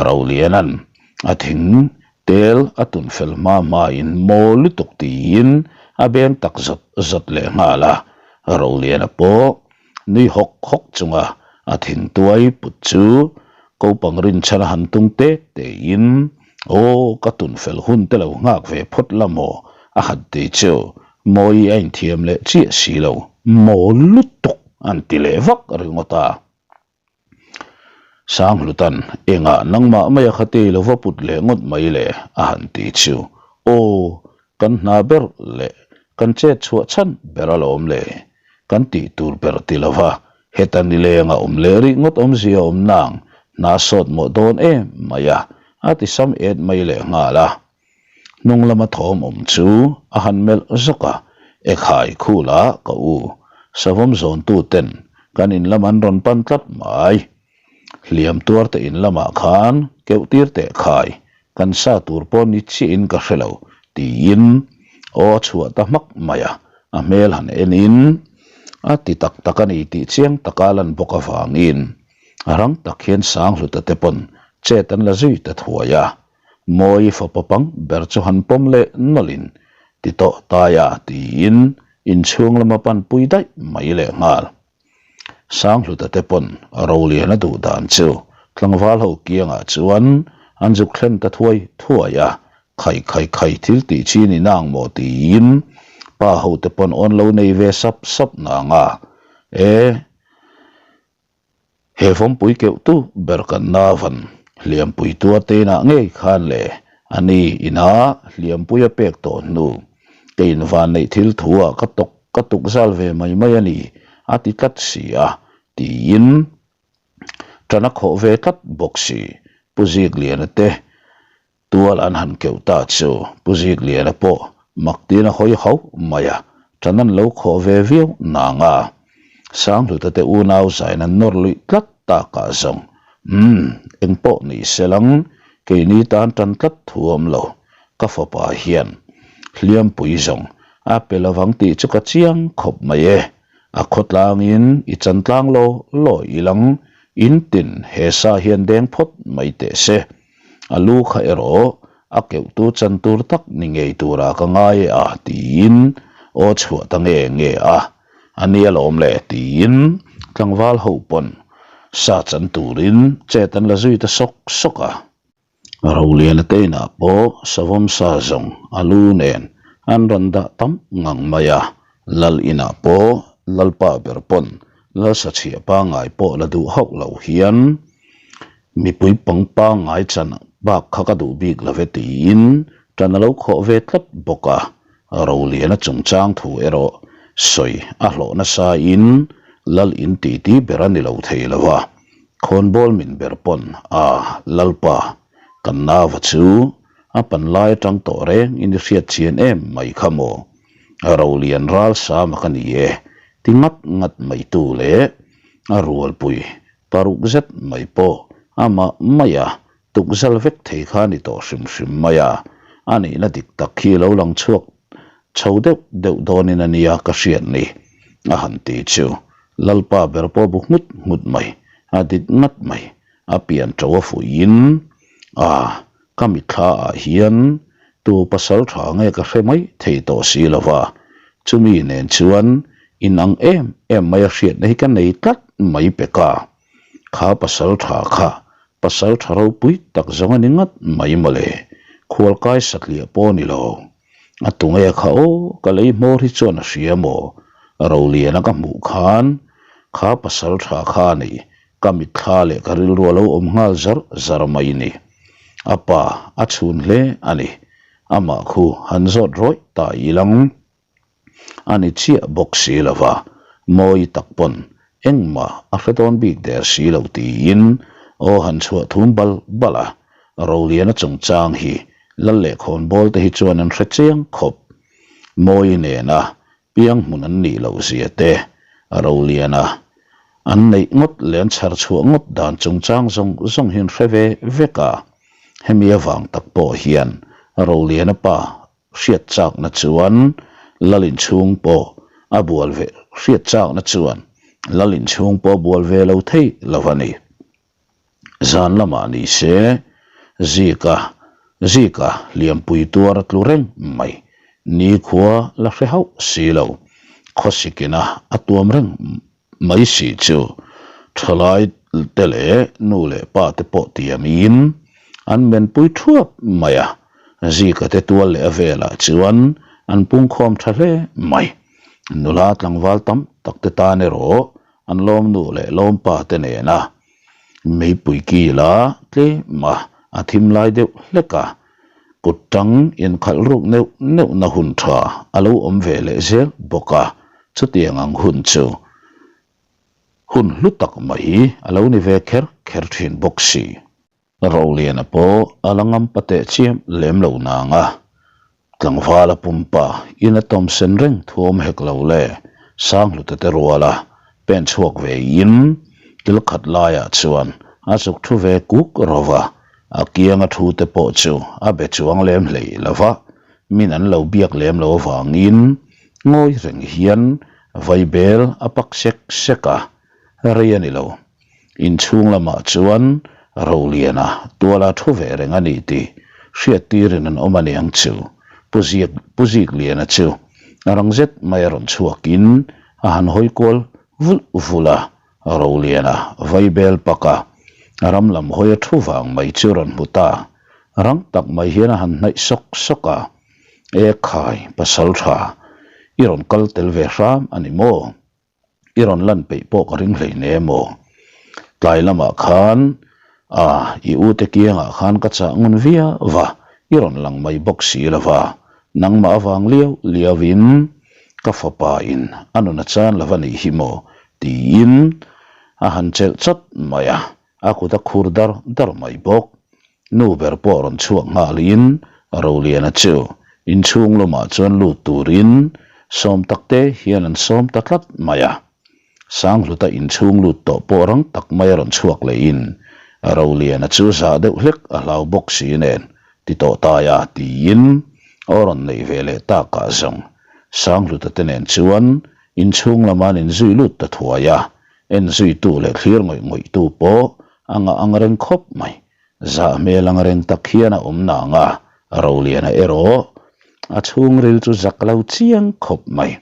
Roliana'n a thingtel a tun fel hma hmain mawl lutuk tiin a beng tak zawt zawt leh nghal a. Roliana pawh Nui hawk hawk chunga a thingtuai put chu kopang rinchhan a han tung te tein, Aw, ka tun fel hun te lo nghak ve phawt la maw? a han ti chu Mawi a inthiam leh chiah si lo, mawl lutuk an ti leh vak ringawt a. Sanghlutan, Engah nangmah maia kha tei lo va put leh ngawt mai le? a han ti chu, Aw, Kan hna ber leh kan chet chhuah chhan ber alawm le. Kan tih tur ber ti lova heta nileng a awm leh rih ngawt awmzia awm nang hna sawt mawh dawn em mai a, a ti sam et mai leh nghal a. Hnung lama thawm awm chu a han melh zawk a, Ekhai khula ka u, savawm zawntu ten kan in lam an rawn pan tlat mai. Hliam tuar te in lamah khan keuh tir teh khai, kan sa tur pawh ni chiah in ka hre lo tiin aw a chhuah ta hmak mai a, a hmel han en in a ti tak tak a ni tih chiang taka lan bawk avangin rang tak hian Sanghluta te pawn chet an la zui ta thuai a, Mawi fapa pang ber chu han pawm leh nawlh in ti tawh tai a tiin inchhung lama pan pui daih mai leh nghal. Sanghluta te pawn Rolian a duh dan chu tlangval ho kiangah chuan an zuk thlen ta thuai thuai a, khai khai khai thil tih chi ni nang maw tiin pa ho te pawn awn lo nei ve sap sap nang a, e he vawmpui keuh tu ber kan navan hliampui tuar te inah ngei khan le ani inah hliampui a pek tawh hnu keiin vanneih thil thu ah ka tawk Ka tuk zal ve mai mai a ni, a ti tlat si a, tiin ṭan a khawh ve tlat bawk si. Pu Zikliana te tual an han keuh ta chu Pu Zikliana pawh mak tiin a hawi hauh mai a, ṭan an lo khawh ve viau nang a. Sanghluta te unau zain an nawr luih tlat takah zawng, Umm, engpawh ni se lang, keini tan ṭan tlat thu awm lo, ka fapa hian hliampui zawng a pe lovang tih chu ka chiang khawp mai e. A khawtlangin i chan tlang law law i lang, in tin he sa hian deng phawt mai teh se. A lu kha erawh a keuhtu chan tur tak ni ngei turah ka ngai e a tiin aw chhuah ta nge nge a. A nia lawm le tiin tlangval ho pawn sa chan turin chet an la zui ta sawk sawk a. Roliana te inah pawh savawm sa zawng a lu nen an rawn dah tam ngang mai a, Lal inah pawh Lalpa ber pawn Lal sachhiah pangngai pawh la duh hauh lo hian mipui pang pangngai chan bak kha ka duh bik lo ve tiin tan a lo khawh ve tlat bawk a, Roliana chungchang thu erawh sawi a hlawh nasa in Lal in titi ber a ni lo thei lo a. Khawnbawl min ber pawn a Lalpa kan nauva chu a pan lai atang tawh reng in i hriat chian em mai kha maw? Rolian ral sama ka ni e ti ngat ngat mai tu leh a rualpui paruk zet mai pawh amah maia tukzal vek thei kha ni tawh hrim hrim mai a, a nihna dik tak khi lo lang chhuak chho deuh deuh dawnin a nia ka hriat ni, a han ti chu Lalpa ber pawh bu nghut nghut mai, a dit ngat mai, a pian to a fuihin, A, ka mitthla ah hian tu pasal tha nge ka hre mai thei tawh si lo va, chumi nen chuan inang em em mai a hriatna hi ka nei tlat mai pek a, kha pasal tha kha pasal tha ropui tak zawng a ni ngat mai mawle, khualkai satliah pawh ni lo. A tunge kha aw, ka lei hmawr hi chuan a hria maw? Roliana ka hmuh khan kha pasal tha kha a ni, ka mitthla leh ka rilru a lo awm nghal zar zar mai ni. A pa a chhun hle a ni, amah khu han zawt rawih ta ilang. A ni chiah bawk si lo va, mawi tak pawn engmah a hre dawn bik der si lo tiin aw han chhuah thum bal bal a, Roliana chungchang hi Lal leh Khawnbawl te hi chuan an hre chiang khawp. Mawi nena piang hmun an nih loh zia te, Roliana an neih ngawt leh an chhar chhuah ngawt dan chungchang zawng zawng hi an hre ve vek a, hemi avang tak pawh hian Roliana pa Hriat chakna chuan Lal inchhung pawh a bual ve Hriat chakna chuan Lal inchhung pawh a bual ve lo thei lo a ni. Zan lamah ni se Zika Zika hliampui tuar a tlu reng mai. Nikhua la hre hauh si lo. Khawsikina a tuam reng mai si chu thalai te leh nu leh pa te pawh tiamin an menpui thuap mai a, Zika te tual leh a velah chuan an pungkhawm tha hle mai. Nula tlangval tam tak te tan erawh an lawm nu leh lawm pa te nena meipui kila tlem a, a thim lai deuh hlek a. Kut tang inkhalh ruk neuh neuhna hun tha a lo awm ve leh zel bawk a, chutiang ang hun chu hun hlu tak mai a lo ni ve kher kher thin bawk si. Roliana pawh a la ngam pa teh chiam lem lo nang a, tlangvala pumpa in a tawm sen reng thuam hek lo le, Sanghluta te ruala pen chhuak ve in kil khat laiah chuan a chuk thu ve kuk ro va, a kianga thu te pawh chu a be chuang lem hlei lo va, min an lo biak lem lo avangin ngawi reng hian vaibel a pak sek sek a, rei a ni lo. Inchhung lamah chuan Roliana tuala thu ve reng a ni tih hriattirin an awm a niang chu. Pu Ziak Pu Zikliana chu a rang zet mai a rawn chhuakin a han hawi kual vulh vulh a, Roliana vaibel paka ram lam hawi a thu vang mai chu rawn hmu ta. Rang tak mai hian a han hnaih sawk sawk a, E khai, pasal tha, i rawn kal tel ve hram a ni maw? I rawn lan peih pawh ka ring hlei ne maw? Tlai lamah khan a i ute kiangah khan ka chah ngun viau va, i rawn lang mai bawk si lo va, nangmah avang liau liauin ka fapa in a nun a chan lo va nih hi maw? tiin a han chelh chawt mai a, a kut a khur dar dar mai bawk. Nu ber pawh rawn chhuak nghalin Roliana chu inchhung lamah chuan lut turin sawm takte hian an sawm ta tlat mai a. Sanghluta inchhung lut tawh pawh rang tak mai a rawn chhuak lehin Roliana chu zah deuh hlek a hlau bawk si nen ti tawh tai a tiin aw rawn neih ve leh takah zawng Sanghluta te nen chuan inchhung lamah an inzui lut ta thuai a, enzuitu leh thlir ngawih ngawihtu pawh A ngah ang reng khawp mai. Zah hmel ang reng tak hian a awm nang a, Roliana erawh a chhungril chu zak lo chiang khawp mai.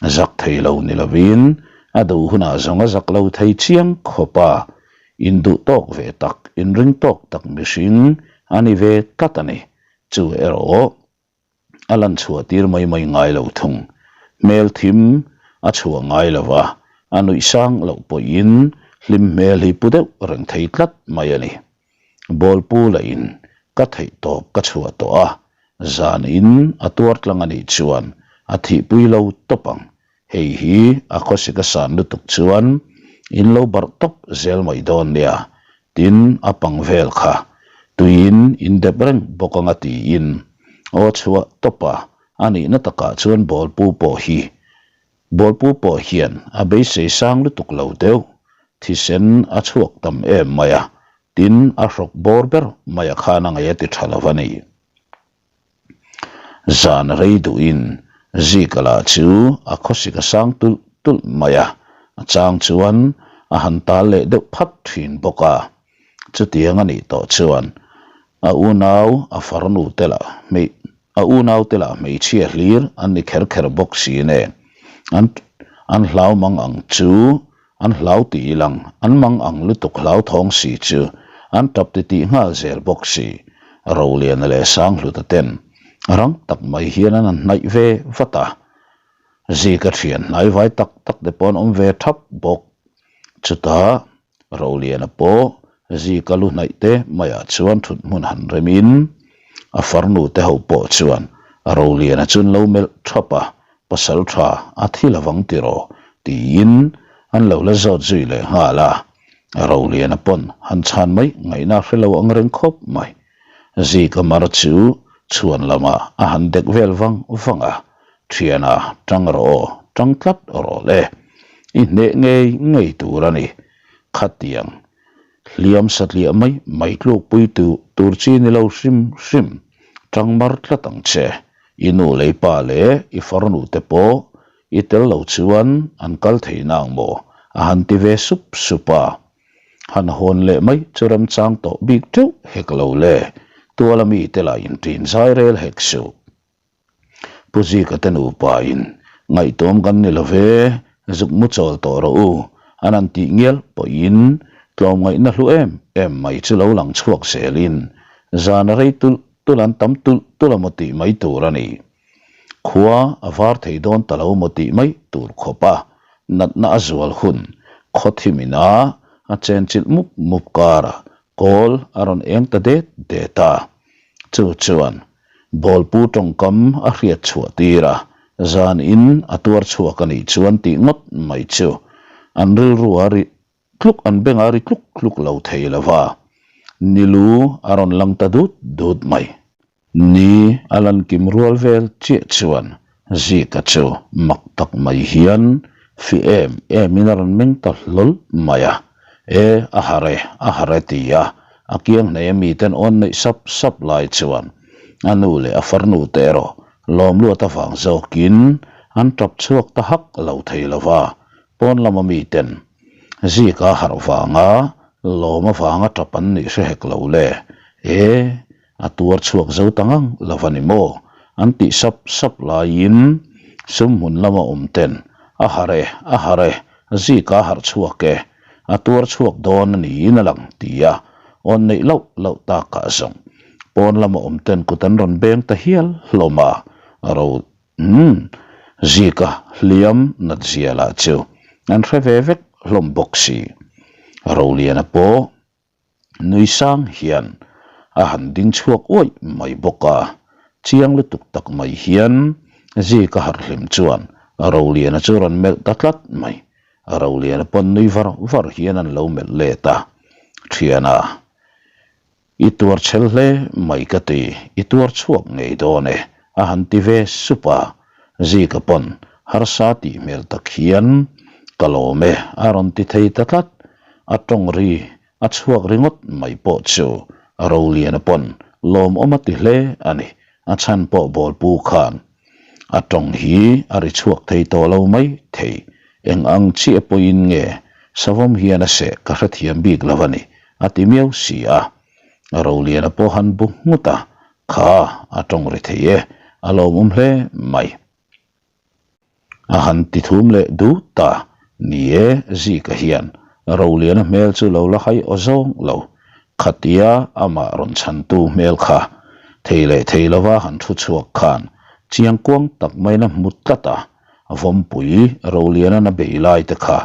Zak thei lo ni lovin a duh hunah zawng a zak lo thei chiang khawp a, induh tawk ve tak, inring tawk tak mihring a ni ve tlat a ni. Chu erawh a lan chhuah tir mai mai ngai lo thung. Hmel thim a chhuah ngai lo va, a nuih sang loh pawhin hlim hmel hi pu deuh reng thei tlat mai a ni. Bawlpu lahin ka theih tawp ka chhuah tawh a, zanin a tuar tlang a nih chuan a thihpui lo tawp ang. Hei hi a khawsik a san lutuk chuan in lo barh tawp zel mai dawn nia, tin a pang vel kha tuiin in dep reng bawk anga tiin aw chhuah tawp a, a nihna takah chuan bawlpu pawh hi bawlpu pawh hian a beisei sang lutuk lo deuh, thisen a chhuak tam em mai a, tin a hrawk bawr ber mai a khan a ngaih a ti tha lo a ni. Zan rei duhin Zika lah chu a khawsik a sang tulh tulh mai a, a chang chuan a han tal leh deuh phat thin bawk a. Chutiang a nih tawh chuan a unau a farnu te lah hmei a unau te lah hmeichhia hlir an ni kher kher bawk si nen an an hlau mang ang chu An hlau tih ilang, an mang ang lutuk hlauthawng si chu an tap ti tih nghal zel bawk si. Roliana leh Sanghluta ten rang tak mai hian an han hnaih ve vat a. Zika thian hnaivai tak tak te pawh an awm ve thap bawk. Chutah Roliana pawh Zika lu hnaih te maiah chuan thut hmun han remin a farnu te ho pawh chuan Roliana chu an lo melh thap a, Pasal tha a thi lovang tiraw? tiin an lo la zawt zui leh nghal a. Roliana pawn han chhan mai ngaihna hre lo ang reng khawp mai. Zika mar chu chhuan lamah a han dek vel vang vang a, Thiana tang rawh aw, tang tlat rawh le. I hneh ngei ngei tur a ni. Khatiang hliam satliah mai mai tlukpui tu tur chi ni lo hrim hrim tang mar tlat ang che. I nu lei pa leh i farnu te pawh i tel lo chuan an kal thei nang maw? a han ti ve sup sup a. Han hawn leh mai chu remchang tawh bik teuh hek lo le, tuala mite lah inṭin zai rel hek suh. Pu Zika te nupa in ngaihtuam kan ni lo ve, zuk mu chawl tawh rawh u, an han tih ngial pawhin tlawmngaihna hlu em em mai chu lo lang chhuak zelin zan a rei tulh tulh an tam tulh tulh a maw tih mai tur a ni. Khua a var thei dawn ta lo maw tih mai tur khawp a, natna a zual hun khawthim ina a chenchilh mup mup karah kawl a rawn eng ta det det a, chu chuan. Bawlpu tawngkam a hriat chhuah tir a, zan in a tuar chhuak a nih chuan tih ngawt mai chu an rilru a ri tluk an beng a ri tluk tluk lo thei lo va, nilu a rawn lang ta dut dut mai. Ni a lan kim rual vel chiah chuan Zika chu mak tak mai hian fi em em in a rawn meng ta hlawl mai a, E, a harh e, a harh e ti a, a kiang hnaih a miten awn neih sap sap lai chuan a nu leh a farnu te erawh lawm luat avang zawkin an tap chhuak ta hak lo thei lo va, pawn lama miten Zika harh vanga lawm avanga tap an nih hre hek lo le, E, A tuar chhuak zo ta ngang lo va ni maw? An tih sap sap laiin sum hmun lama awm ten, A harh e, a harh e, zika a harh chhuak e, a tuar chhuak dawn a niin a lang ti a, awn neih loh loh takah zawng pawn lama awm ten kut an rawn beng ta hial hlawm a, ro umm zika hliam nat zia lah chu an hre ve vek hlawm bawk si. Roliana pawh Nui sang hian a han ding chhuak uaih mai bawk a, chiang lutuk tak mai hian Zika harh hlim chuan Roliana chu rawn melh ta tlat mai. Roliana pawn nui var var hian an lo melh let a, Thiana, i tuar chhel hle mai ka ti, i tuar chhuak ngei dawn e, a han ti ve sup a. Zika pawn harsa tih hmel tak hian ka lawm e a rawn ti thei ta tlat. A tawng ri a chhuak ringawt mai pawh chu Roliana pawn lawmawm a ti hle a ni. A chhan pawh Bawlpu khan a tawng hi a ri chhuak thei tawh lo mai thei. Eng ang chiah pawhin nge savawm hian a seh ka hrethiam bik lo a ni a ti miau si a. Roliana pawh han bu nghut a, Kha a tawng ri thei e, a lawmawm hle mai. A han ti thum leh dut ta, ni e, Zika hian Roliana hmel chu lo la hai aw zawng lo, khatia amah rawn chhantu hmel kha thei leh thei lova han thu chhuak khan chiang kuang tak maiin a hmu tlat a, Vawmpui Roliana'n a bei lai te kha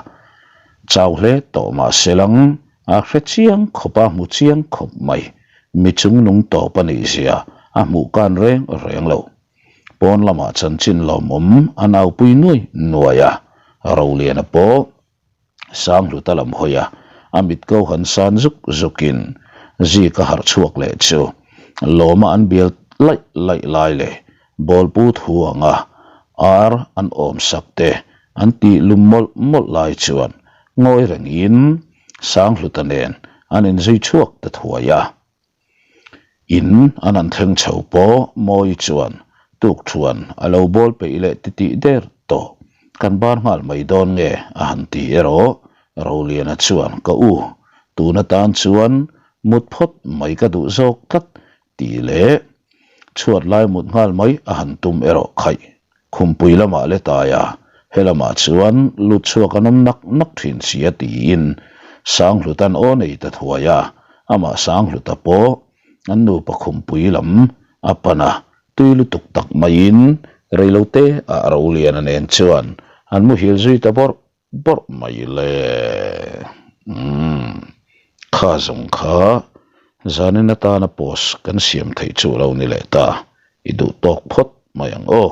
chau hle tawh mah se lang a hre chiang khawp a hmu chiang khawp mai, mi chungnung tawp a nih zia a hmuh kan reng reng lo. Pawn lamah chanchin lawmawm a naupui nuai nuai a, Roliana pawh Sanghluta lam hawi a, a mit ko han san zuk zukin Zika harh chhuak leh chu lawma an bial laih laih lai leh Bawlpu thu anga ar an awm sak te an tih lum mawlh mawlh lai chuan ngawi rengin Sanghluta nen an inzui chhuak ta thuai a. In an han thleng chho pawh Mawi chuan tuk thuan a lo bawl peih leh titih der tawh. Kan bar nghal mai dawn nge a han ti erawh Roliana chuan ka u tun atan chuan mut phawt mai ka duh zawk tlat tih leh chhuat lai mut nghal mai a han tum erawh khaih. Khumpui lamah le taia he lamah chuan lut chhuak an awm nak nak thin si a tiin Sanghlutan aw nei ta thuai a, amah Sanghluta pawh an nupa khumpui lam a pan a, tui lutuk tak maiin reilote ah Roliana nen chuan an muhil zui ta bawrh bawrh mai le. Umm kha zawng kha zanin atana post kan siam theih chu lo ni leh ta, i duh tawk phawt mai ang aw.